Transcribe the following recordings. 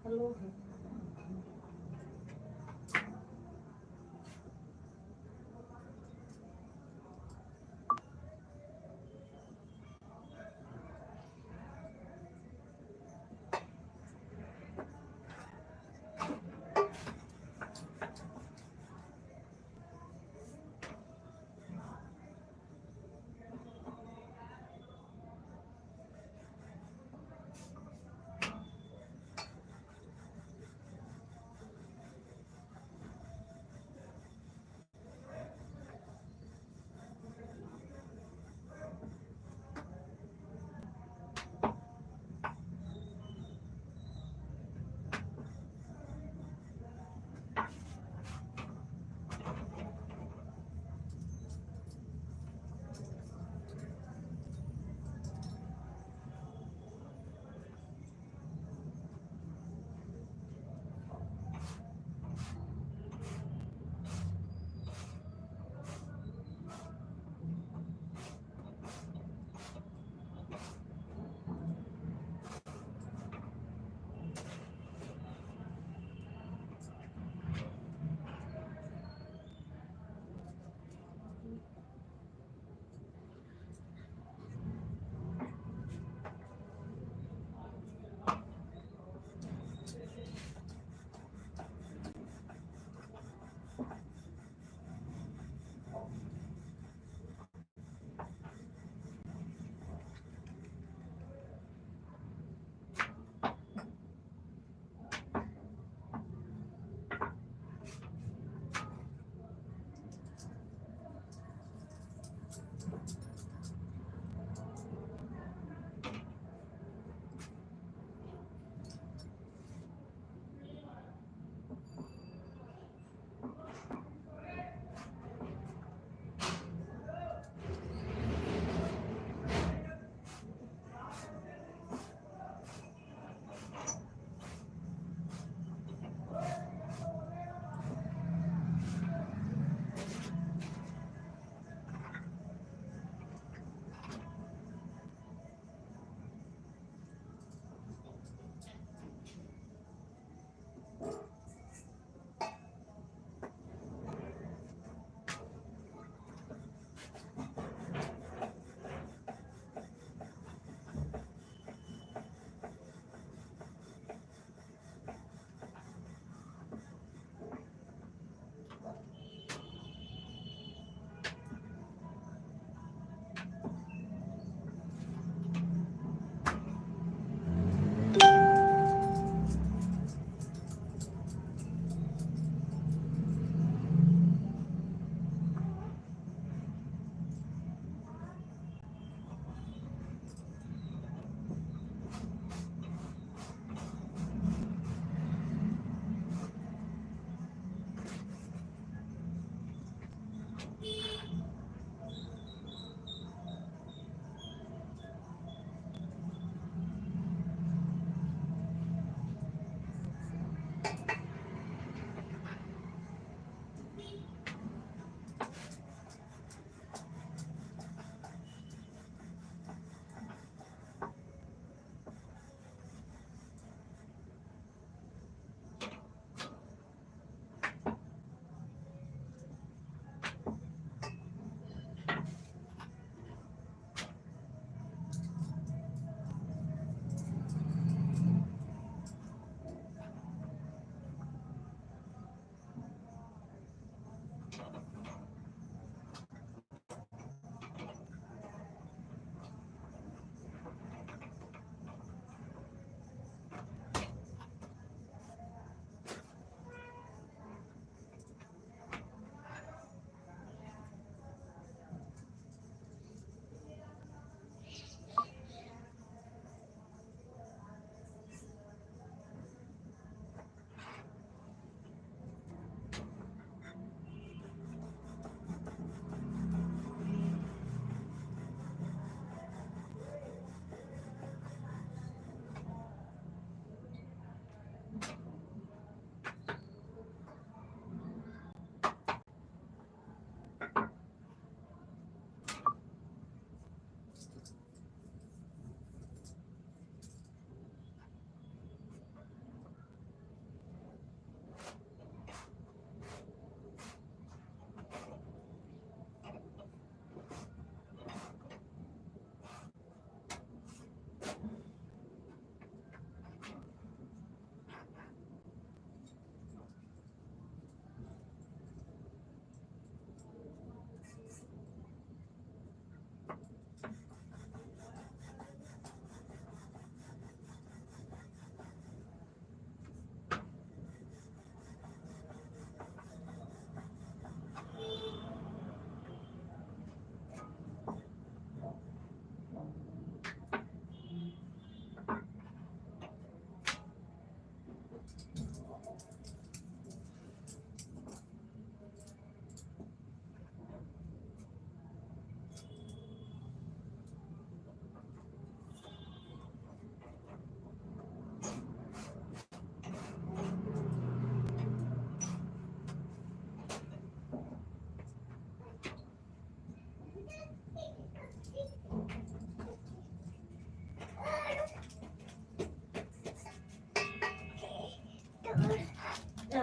Hello.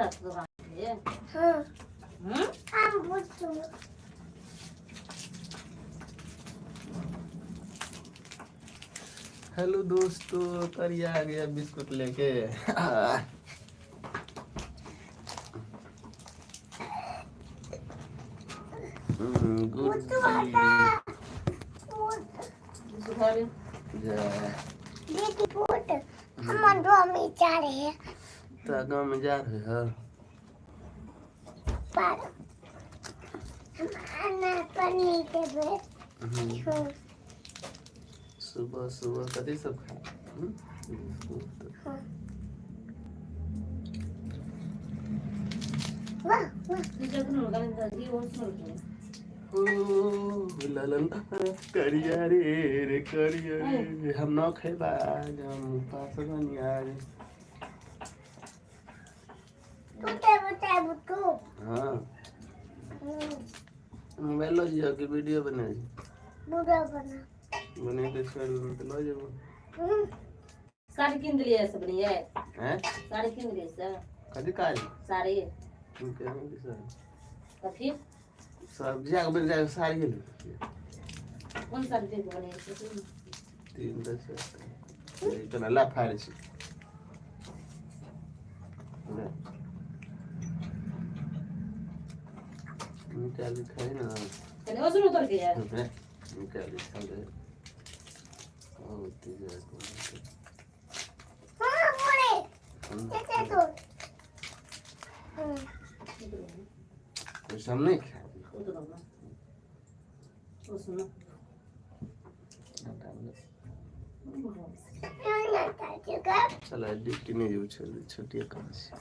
रहत दोकान के? हाँ। हम्म। हम बुझू। हेलो दोस्तों, करिया आ गया बिस्कुट लेके। गुड। बुझू हटा बुझ। बिस्कुट खा लियो। जा। दीदी फूट, हम दो में जा रहे हैं। तो गाँव में जा रहे हो? पर हम आना पनीर देवे। हाँ। सुबह सुबह कथी सब खा बिस्कुट? हाँ, वाह वाह। ओ ला ला ला, करिया रे रे करिया रे, हम न खेबा आज, हम उपास बनी आज। टूटे बुटे बुटू। हाँ। मोबाइल लो जियो कि वीडियो बना? बुरा बना। बने के छोड़ देबो तऽ लऽ जेबो। साड़ी कीन देलियै से बनियै? हैं? साड़ी कीन देलियै से? कथी काज? साड़ी। केहन की साड़ी? तऽ फिर? सब जाके बन जाके साड़ी गेल। कोन साड़ी देख के बनियै से? तीन दस तना ला फाड़ै छी ले। निकाल के खाइ ना। कनि ओसनु उतर के यार। रे, निकाल के खा ले। ओ तेज है। हाँ, बोले कैसे तो। पैसा हम नहीं खाए। उतरो ना, ओसनु। चल, ड्यूटी नहीं जेबो, छुट्टी कहाँ से।